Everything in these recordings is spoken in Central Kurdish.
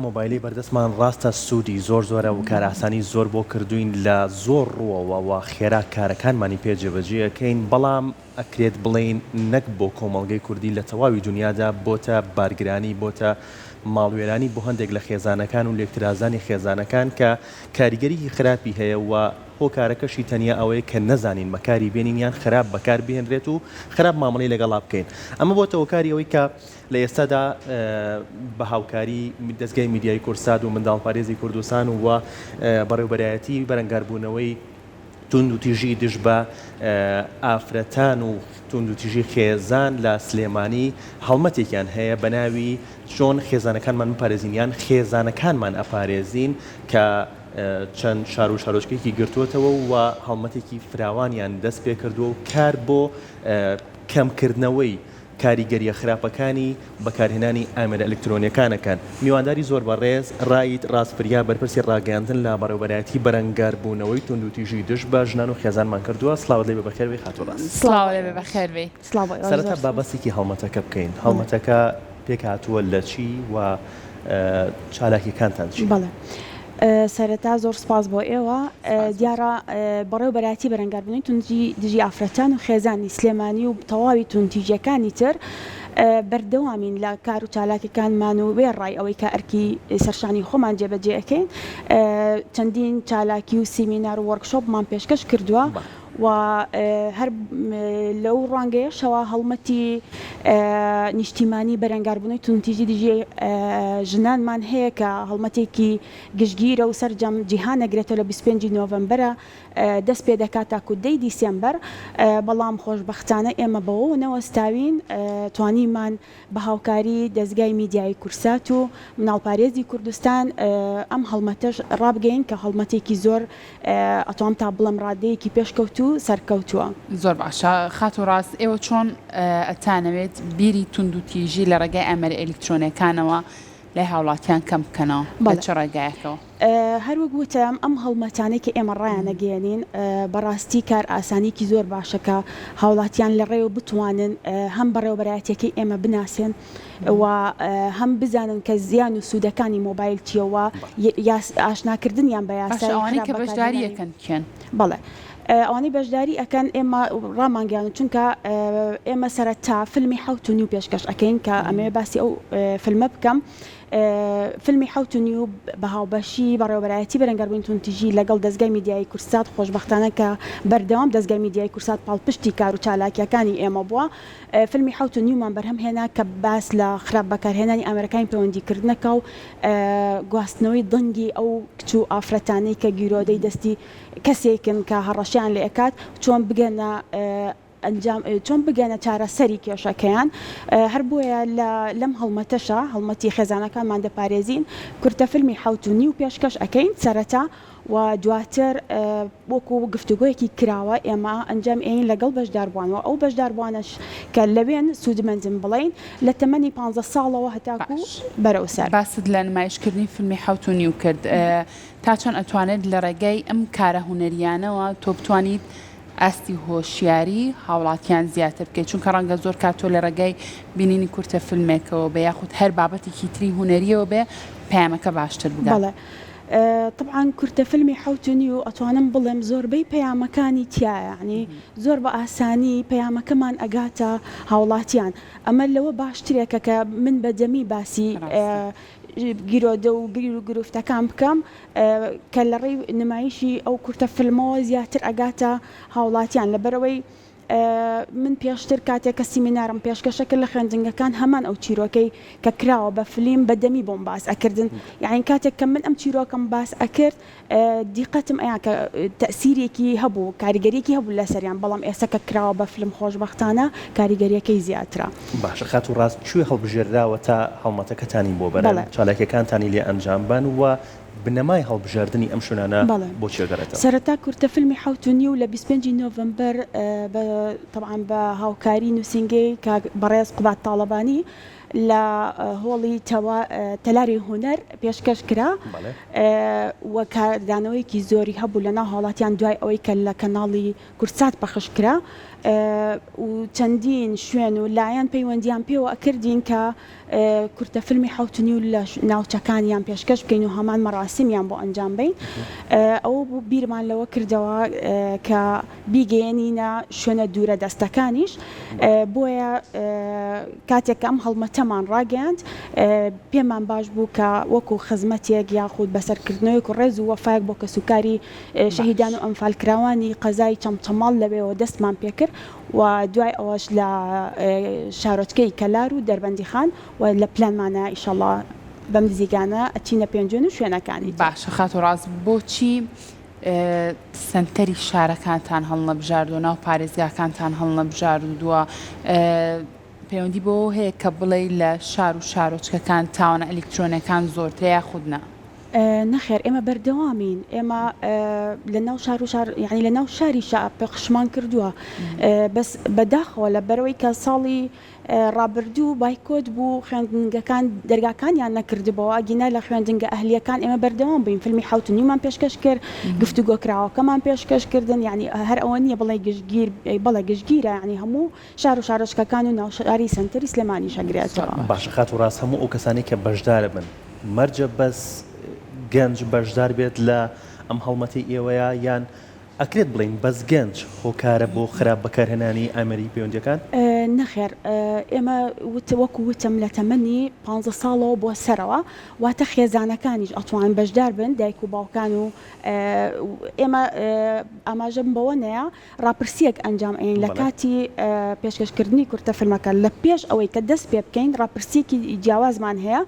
مۆبایلەی بەردەستمان ڕاستە سوودی زۆر زۆرە و کارئاسانی زۆر بۆ کردووین لە زۆر ڕووەوە و خێرا کارەکانمانی پێ جێبەجێ ئەکەین، بەڵام ئەکرێت بڵێین نەک بۆ کۆمەڵگەی کوردی لە تەواوی دونیادا بۆتە بارگرانی بۆتە ماڵوێرانی بۆ هەندێک لە خێزانەکان و لێکترازانی خێزانەکان کە کاریگەریی خراپی هەیە و هۆکارەکەشی تەنیا ئەوەیە کە نەزانین بەکاری بێنین یان خراپ بەکار بهێنرێت و خراپ مامەڵەی لەگەڵا بکەین ئەمە بۆتە هۆکاری ئەوەی کە لە ئێستادا بە هاوکاری دەزگای میدیایی کوردسات و منداڵپارێزی کوردستان و بەڕێوبەرایەتی بەرەنگاربوونەوەی توندوتیژی دژ بە ئافرەتان و توندوتیژی خێزان لە سلێمانی هەڵمەتێکیان هەیە بە ناوی چۆن خێزانەکانمان بپارێزین یان خێزانەکانمان ئەپارێزین کە چەند شار و شارۆچکەیەکی گرتووەتەوە و هەڵمەتێکی فراوانیان دەست پێکردووە و کار بۆ کەمکردنەوەی کاریگەرییە خراپەکانی بەکارهێنانی ئامێرە ئەلکترۆنییەکان ئەکەن. میوانداری زۆر بەڕێز ڕائید ڕاز فریا بەرپرسی ڕاگەیاندن لە بەڕێوەبەرایەتی بەرەنگاربوونەوەی توندوتیژی دژ بە ژنان و خێزانمان کردووە. سڵاوت لێبێ بەخێر بێی خاتوو ڕاز. سڵاو لێبێ بەخێر بێی. سڵاو بۆ ئێوەش سەرەتا زۆر با سوپاس. باسێکی هەڵمەتەکە بکەین. بەڵێ. هەڵمەتەکە پێکهاتووە لە چی و چالاکیەکانتان چین؟ بەڵێ سەرەتا زۆر سوپاس بۆ ئێوە. سوپاس بۆ تۆ. دیارە بەڕێوەبەرایەتی بەرەنگاربوونەوەی توندتیژی دژی ئافرەتان و خێزانی سلێمانی و تەواوی توندتیژیەکانی تر بەردەوامین لە کار و چالاکیەکانمان و وێڕای ئەوەی کە ئەرکی سەرشانی خۆمان جێبەجێ ئەکەین چەندین چالاکی و سیمینار و وۆرکشۆپمان پێشکەش کردووە و هەر لەو ڕوانگەیەشەوە هەڵمەتی نیشتیمانی بەرەنگاربوونەوەی توندوتیژی دژی ژنانمان هەیە کە هەڵمەتێکی گشتگیرە و سەرجەم جیهان ئەگرێتەوە لە 25 نۆڤەمبەرە دەست پێ دەکات تاکو دەی دیسێمبەر بەڵام خۆشبەختانە ئێمە بەوەوە نەوەستاوین توانیمان بە هاوکاری دەزگای میدیایی کورسات و مناڵپارێزی کوردستان ئەم هەڵمەتەش ڕابگەین کە هەڵمەتێکی زۆر ئەتوام تا بڵێم ڕادەیەکی پێشکەوتوو سەرکەوتووە. زۆر باشە خاتوو ڕاز ئێوە چۆن ئەتانەوێت بیری توندوتیژی لە ڕێگای ئامێرە ئەلیکترۆنیەکانەوە لای هاوڵاتیان کەم بکەنەوە لە بەڵێ. چ ڕێگایەکەوە؟ هەر وەک وتم ئەم هەڵمەتانەی کە ئێمە ڕایانەگەیەنین بەڕاستی کارئاسانیەکی زۆر باشە کە هاوڵاتیان لە ڕێوە بتوانن هەم بەڕێوەبەرایەتیەکەی ئێمە بناسێن و هەم بزانن کە زیان و سوودەکانی مۆبایل چیە و ئاشناکردنیان بە باشە یاسای ئەوانەی خراپ کە بەشداری بەکارهێنانی. ئەکەن کێن؟ بەڵێ ئەوانەی بەشداری ئەکەن ئێمە ڕامانگەیاند چونکە ئێمە سەرەتا فیلمی حەوت و نیو پێشکەش ئەکەین کە ئەمەوێ باسی ئەو فیلمە بکەم فیلمی حەوت و نیو بە هاوبەشی بەڕێوەبەرایەتی بەرەنگاربوونی توندوتیژی لەگەڵ دەزگای میدیایی کوردسات، خۆشبەختانە کە بەردەوام دەزگای میدیایی کوردسات پاڵپشتی کار و چالاکییەکانی ئێمە بووە، فیلمی حەوت و نیومان بەرهەم هێنا کە باس لە خراپ بەکارهێنانی ئامێرەکانی پەیوەندیکردنەکە و گواستنەوەی دەنگی ئەو کچ و ئافرەتانەی کە گیرۆدەی دەستی کەسێکن کە هەڕەشەیان لێ ئەکات چۆن بگەنە ئەنجام چۆن بگەنە چارەسەری کێشەکەیان، هەر بۆیە لە لەم هەڵمەتەشا هەڵمەتی خێزانەکانمان دەپارێزین کورتە فیلمی حەوت و نیو پێشکەش ئەکەین سەرەتا و دواتر وەکو گفتوگۆیەکی کراوە ئێمە ئەنجام ئەین لەگەڵ بەشداربووان و ئەو بەشداربووانەش کە لەوێن سوودمەندن بڵێین لە تەمەنی پانزە ساڵەوە هەتاکو باش بەرەو سەر. باست لە نمایشکردنی فیلمی حەوت و نیو کرد تا چەند ئەتوانێت لە ڕێگای ئەم کارە هونەریانەوە تۆ بتوانیت ئاستی هۆشیاری هاوڵاتیان زیاتر بکەیت، چونکە ڕەنگە زۆر کات تۆ لە ڕێگای بینینی کورتە فیلمێکەوە بێ یاخود هەر بابەتێکی تری هونەریەوە بێ پەیامەکە باشتر بگات. بەڵێ تەبعەن کورتە فیلمی حەوت و نیو ئەتوانم بڵێم زۆربەی پەیامەکانی تیایە یانی زۆر بە ئاسانی پەیامەکەمان ئەگاتە هاوڵاتیان ئەمە لەوە باشترێکە کە من بە دەمی باسی ڕاستە. گیرۆدە و گیر و گرفتەکان بکەم کە لە ڕێی نمایشی ئەو کورتە فیلمەوە زیاتر ئەگاتە هاوڵاتیان لەبەرئەوەی من پێشتر کاتێک کە سیمینارم پێشکەشە کرد لە خوێندنگەکان هەمان ئەو چیرۆکەی کە کراوە بە فلیم بە دەمی بۆم باس ئەکردن یانی کاتێک کە من ئەم چیرۆکەم باس ئەکرد دیقەتم ئەیا کە تەئسیرێکی هەبوو کاریگەریەکی هەبوو لەسەریان بەڵام ئێستا کە کراوە بە فلم خۆشبەختانە کاریگەریەکەی زیاترە. باشە خاتوو ڕاز کوێ هەڵبژێرراوە تا هەڵمەتەکەتانی بۆ بەرن بەڵێ. چالاکیەکانتانی لێ ئەنجام بەن و بنەمای هەڵبژاردنی ئەم شوێنانە بەڵێ بۆ چی ئەگەڕێتەوە؟ سەرەتا کورتە فیلمی حەوت و نیو لە 25 ی نۆڤەمبەر بە تەبعەن بە هاوکاری نوسینگەی کاک بەڕێز قوباد تاڵەبانی. لە هۆڵی تەلاری هونەر پێشکەش کرا و کاردانەوەیەکی زۆری هەبوو لە ناو هاوڵاتیان دوای ئەوەی کە لە کەناڵی کوردسات پەخش کرا و چەندین شوێن و لایەن پەیوەندیان پێوە ئەکردین کە کورتە فیلمی حەوت و نیو لە ناوچەکانیان پێشکەش بکەین و هەمان مەراسیمیان بۆ ئەنجام بەین. ئەوە بوو بیرمان لەوە کردەوە کە بیگەیەنینە شوێنە دوورە دەستەکانیش. بۆیە کاتێک کە ئەم هەڵمەتەمان ڕاگەیاند پێمان باش بوو کە وەکو خزمەتێک یاخود بەسەرکردنەوەیەک و ڕێز و وەفایەک بۆ کەسوکاری شەهیدان و ئەنفالکراوانی قەزای چەمچەماڵ لەوێوە دەستمان پێکرد و دوای ئەوەش لە شارۆچکەی کەلار و دەربەندیخان و لە پلانمانە ئیشەڵا بەم نزیکانە ئەچینە پێنجوێن و شوێنەکانی تر. باشە خاتوو ڕاز بۆچی سەنتەری شارەکانتان هەڵنەبژاردووە ناو پارێزگاکانتان هەڵنەبژاردووە پەیوەندی بەوەوە هەیە کە بڵێی لە شار و شارۆچکەکان تاوانە ئەلیکترۆنیەکان زۆرترە یاخود نا؟ نەخێر ئێمە بەردەوامین ئێمە لە ناو شار و شار یعنی لە ناو شاریشا پەخشمان کردووە بەس بەداخەوە لە بەرەوەی کە ساڵی ڕابردوو بایکۆت بوو خوێندنگەکان دەرگاکانیان نەکردبەوە ئەگینا لە خوێندنگە ئەهلیەکان ئێمە بەردەوام بووین فیلمی حەوت و نیومان پێشکەش کرد گفتوگۆکراوەکەمان پێشکەش کردن یعنی هەر ئەوە نییە بڵێ گشتگیر بەڵێ گشتگیرە یعنی هەموو شار و شارۆچکەکان و ناوشاری سەنتەری سلێمانیش ئەگرێتەوە. باشە خاتوو ڕاز هەموو ئەو کەسانەی کە بەشداربن مەرجە بەس گەنج بەشدار بێت لە ئەم هەڵمەتەی ئێوەیا یان ئەکرێت بڵێین بەس گەنج هۆکارە بۆ خراپ بەکارهێنانی ئامێری پەیوەندیەکان؟ نەخێر ئێمە وەکو وتم لە تەمەنی پانزە ساڵەوە بۆ سەرەوە واتە خێزانەکانیش ئەتوانن بەشدار بن دایک و باوکان و ئێمە ئاماژەم بەوە نەیە ڕاپرسییەک ئەنجام ئەیەین لە کاتی پێشکەشکردنی کورتە فیلمەکە لە پێش ئەوەی کە دەست پێ بکەین ڕاپرسییەکی جیاوازمان هەیە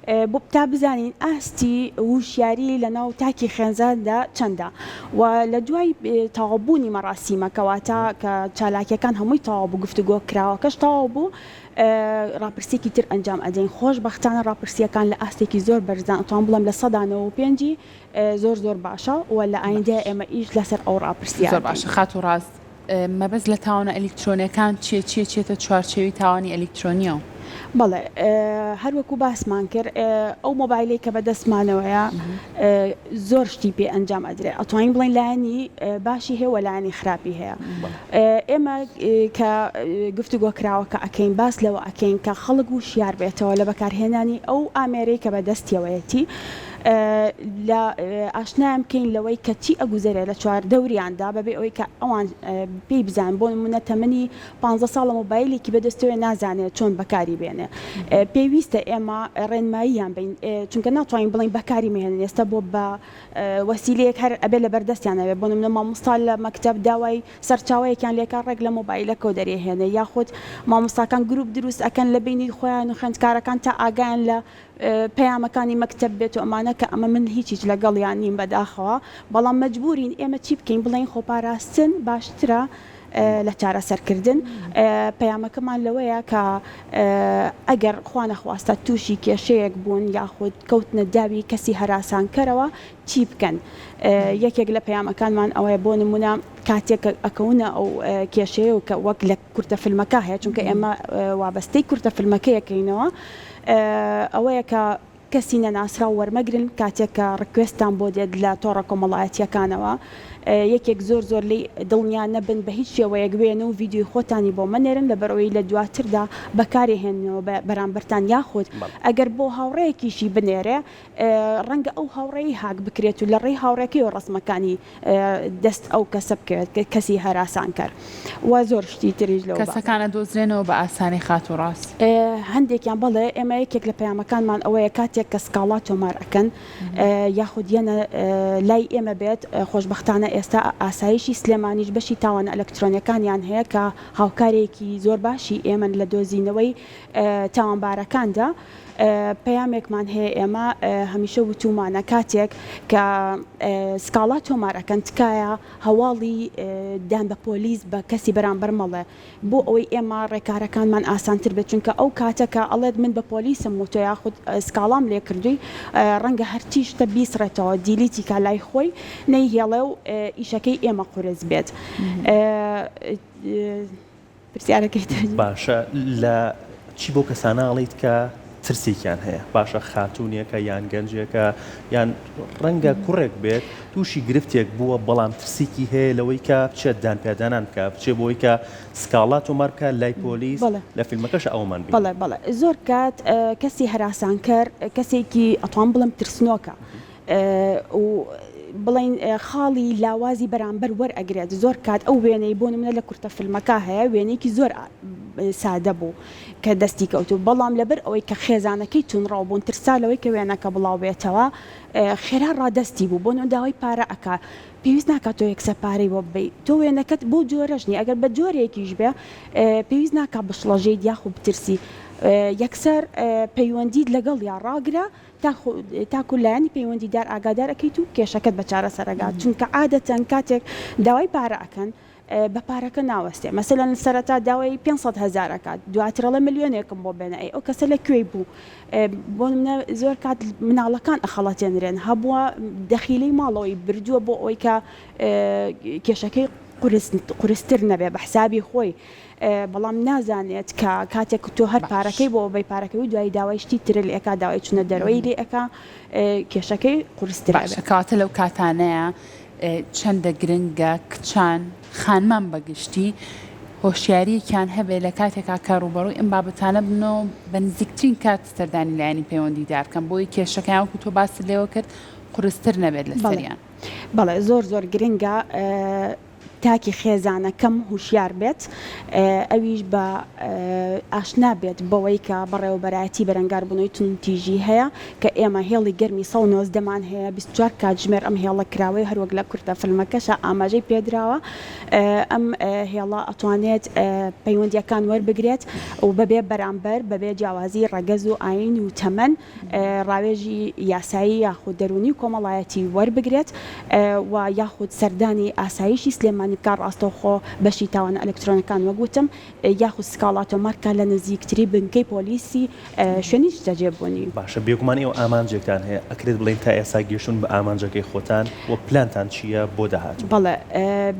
بۆ تا بزانین ئاستی ووشیاری لە ناو تاکی خێزاندا چەندە و لە دوای تەواوبوونی مەراسیمەکە واتە کە چالاکیەکان هەمووی تەواو بوو گفتوگۆ کراوەکەش تەواو بوو ڕاپرسیەکی تر ئەنجام ئەدەین خۆشبەختانە ڕاپرسیەکان لە ئاستێکی زۆر بەرزدان ئەتوانم بڵێم 95% ی زۆر زۆر باشە و لە ئایندەیا ئێمە ئیش لەسەر ئەو ڕاپرسیە زۆر باشە خاتوو ڕاز مەبەست لە تاوانە ئەلیکترۆنیەکان چیە چیە چێتە چوارچێوی تاوانی ئەلیکترۆنیەوە؟ بەڵێ هەر وەکو باسمان کرد ئەو مۆبایلەی کە بەدەستمانەوەیە زۆر شتی پێ ئەنجام ئەدرێ ئەتوانین بڵێین لایەنی باشی هەیە و لایەنی خراپی هەیە ئێمە کە گفتوگۆ کراوەکە ئەکەین باس لەوە ئەکەین کە خەڵک وشیار بێتەوە لە بەکارهێنانی ئەو ئامێرەی کە بەدەستیەوەیەتی لە ئاشنایان بکەین لەوەی کە چی ئەگوزەرێ لە چواردەوریاندا بەبێ ئەوەی کە ئەوان پێی بزانن بۆ نمونە تەمەنی پانزە ساڵە مۆبایلێکی بەدەستەوەیە نازانێت چۆن بەکاری بێنێ پێویستە ئێمە ڕێنماییان بین چونکە ناتوانین بڵێین بەکاری مەهێنن ئێستا بۆ بە وەسیلەیەک هەر ئەبێ لەبەردەستیان هەبێ بۆ نمونە مامۆستا لە مەکتەب داوای سەرچاوەیەکیان لێکا ڕێک لە مۆبایلەکەوە دەرێهێنێ یاخود مامۆستاکان گروپ دروست ئەکەن لە بەینی خۆیان و خوێندکارەکان تا ئاگایان لە پەیامەکانی مەکتەب بێت و ئەمانە کە ئەمە من هیچ هیچ لەگەڵیان نیم بەداخەوە بەڵام مەجبورین ئێمە چی بکەین بڵێین خۆپاراستن باشترە لە چارەسەرکردن پەیامەکەمان لەوەیە کە ئەگەر خوانەخواستە تووشی کێشەیەک بوون یاخود کەوتنە داوی کەسی هەراسانکەرەوە چی بکەن یەکێک لە پەیامەکانمان ئەوەیە بۆ نمونە کاتێک ئەکەونە ئەو کێشەیە و کە وەک لە کورتە فیلمەکە هەیە چونکە ئێمە وابەستەی کورتە فیلمەکەیەکەینەوە ئەوەیە کە کەسی نەناسراو وەرمەگرن کاتێک کە request تان بۆ دێت لە تۆڕە کۆمەڵایەتییەکانەوە یەکێک زۆر زۆر لێی دڵنیا نەبن بە هیچ شێوەیەک وێنە و ڤیدیۆی خۆتانی بۆ مەنێرن لەبەرئەوەی لە دواتردا بەکاری هێننەوە بەرامبەرتان یاخود ئەگەر بۆ هاوڕێیەکیشی بنێرێ ڕەنگە ئەو هاوڕێی هاک بکرێت و لە ڕێی هاوڕێکەیەوە ڕەسمەکانی دەست ئەو کەسە بکەوێت کە کەسی هەراسانکەر و زۆر شتی تریش لەو بابەتە. کەسەکان ئەدۆزرێنەوە بە ئاسانی خاتوو ڕاست؟ هەندێکیان بەڵێ، ئێمە یەکێک لە پەیامەکانمان ئەوەیە کاتێک کە سکاڵا تۆمار ئەکەن یاخود یەنە لای ئێمە بێت، خۆشبەختانە ئێستا ئاسایشی سلێمانیش بەشی تاوانە ئەلکترۆنیەکانیان هەیە کە هاوکارێکی زۆر باشی ئێمەن لە دۆزینەوەی تاوانبارەکاندا. پەیامێکمان هەیە ئێمە هەمیشە وتومانە کاتێک کە سکاڵا تۆمار ئەکەن تکایە هەواڵی دان بە پۆلیس بە کەسی بەرامبەر مەڵێ بۆ ئەوەی ئێمە ڕێکارەکانمان ئاسانتر بێت چونکە ئەو کاتە کە ئەڵێت من بە پۆلیسم وتۆ یاخود سکاڵام لێ کردووی ڕەنگە هەرچی شتە بیسڕێتەوە delete ی کا لای خۆی نەیهێڵێ و ئیشەکەی ئێمە قورس بێت. پرسیارەکەی تر. باشە لە چی بەو کەسانە ئەڵێیت کە ترسێکیان هەیە باشە خاتوونێکە یان گەنجێکە یان ڕەنگە کوڕێک بێت تووشی گرفتێک بووە بەڵام ترسێکی هەیە لەوەی کە بچێت دانپیادانان بکە بچێ بۆی کە سکاڵا تۆمار بکە لای پۆلیس لە فیلمەکەش ئەومان بینی. بەڵێ بەڵێ زۆر کات کەسی هەراسانکەر کەسێکی ئەتوان بڵێم ترسنۆکە و بڵێین خاڵی لاوازی بەرامبەر وەرئەگرێت زۆر کات ئەو وێنەی بۆ نمونە لە کورتە فیلمەکە هەیە وێنەیەکی زۆر سادە بوو کە دەستی کەوتوو بەڵام لەبەر ئەوەی کە خێزانەکەی تونڕەو بوون ترسا لەوەی کە وێنەکە بڵاو بێتەوە خێرا ڕادەستی بوو بۆ نمونە داوای پارە ئەکا پێویست ناکات تۆ یەکسەر پارەی بۆ ببەی تۆ وێنەکەت بەو جۆرەش نیە ئەگەر بە جۆرێکیش بێ پێویست ناکات بشڵەژێیت یاخود بترسی یەکسەر پەیوەندیت لەگەڵیا ڕاگرە تاکو لایەنی پەیوەندیدار ئاگادار ئەکەیت و کێشەکەت بە چارەسەر ئەگات چونکە عادەتەن کاتێک داوای پارە ئەکەن بە پارەکە ناوەستێ مەسەلەن سەرەتا داوای 500 هەزار ئەکات دواتر ئەڵێ ملیۆنێکم بۆ بێنە ئەی ئەو کەسە لە کوێی بوو بۆ نمونە زۆر کات مناڵەکان ئەخەڵەتێنرێن هەبووە دەخیلەی ماڵەوەی بردووە بۆ ئەوەی کە کێشەکەی قورستر نەبێ بە حسابی خۆی بەڵام نازانێت کە کاتێک تۆ هەر پارەکەی بۆ بەی پارەکەی و دوایی داوای شتی تر لێ ئەکا داوای چونە دەرەوەی لێ ئەکا کێشەکەی قورستر باشە کەواتە لەو کاتانەیە چەندە گرنگە کچان خانمان بەگشتی هۆشیاریەکیان هەبێ لە کاتێکا کە ڕووبەڕووی ئەم بابەتانە بنەوە بە نزیکترین کات سەردانی لایەنی پەیوەندیدار بکەن بۆی کێشەکەیان وەکو تۆ باست لێوە کرد قورستر نەبێت لەسەریان. بەڵێ زۆر زۆر گرنگە تاکی خێزانەکەم هوشیار بێت ئەویش بە ئاشنا بێت بەوەی کە بەڕێوەبەرایەتی بەرەنگاربوونەوەی توندوتیژی هەیە کە ئێمە هێڵی گەرمی 119 مان هەیە 24 کاتژمێر ئەم هێڵە کراوەیە هەروەک لە کورتە فیلمەکەشا ئاماژەی پێدراوە ئەم هێڵە ئەتوانێت پەیوەندیەکان وەربگرێت و بەبێ بەرامبەر بەبێ جیاوازی ڕەگەز و ئایین و تەمەن ڕاوێژی یاسایی یاخود دەروونی و کۆمەڵایەتی وەربگرێت و یاخود سەردانی ئاسایشی سلێمانی بکات ڕاستەوخۆ بەشی تاوانە ئەلکترۆنەکان وەک وتم یاخود سکاڵا تۆمار بکات لە نزیکتری بنکەی پۆلیسی شوێنی نیشتەجێبوونی. باشە بێگومان ئێوە ئامانجێکتان هەیە، ئەکرێت بڵێین تا ئێستا گەیشتوون بە ئامانجەکەی خۆتان و پلانتان چییە بۆ داهاتوو؟ بەڵێ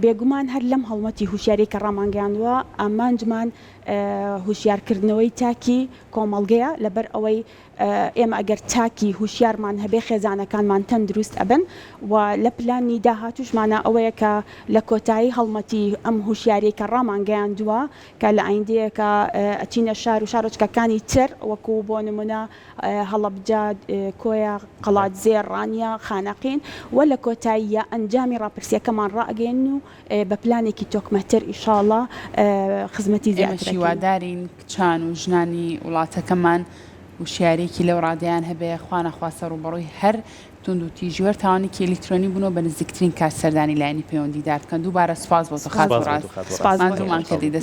بێگومان هەر لەم هەڵمەتی هوشیاریەی کە ڕامانگەیاندووە ئامانجمان هوشیارکردنەوەی تاکی کۆمەڵگەیە، لەبەر ئەوەی ئێمە ئەگەر تاکی هوشیارمان هەبێ خێزانەکانمان تەندروست ئەبن و لە پلانی داهاتووشمانا ئەوەیە کە لە کۆتایی هەڵمەتی ئەم هوشیاریەی کە ڕامانگەیاندووە کە لە ئایندەیەکا ئەچینە شار و شارۆچکەکانی تر وەکو بۆ نمونە هەڵەبجە، کۆیە، قەڵادزێ، ڕانیە، خانەقین و لە کۆتاییە ئەنجامی ڕاپرسیەکەمان ڕائەگەیەنن و بە پلانێکی تۆکمەتر ئیشاڵا خزمەتی ئێمەش زیاتر ئەکەین. هیوادارین کچان و ژنانی وڵاتەکەمان وشیاریەکی لەو ڕادەیان هەبێ خوا نەخواستە ڕووبەڕووی هەر توندوتیژی و هەر تاوانێکی ئەلیکترۆنی بوون و بە نزیکترین کات سەردانی لایەنی پەیوەندیدار بکەن. دووبارە سوپاس بۆ تۆ سوپاس خاتوو بۆ ڕاز. سوپاس بۆ ماندوومان ئێوەش. کردی. دەست.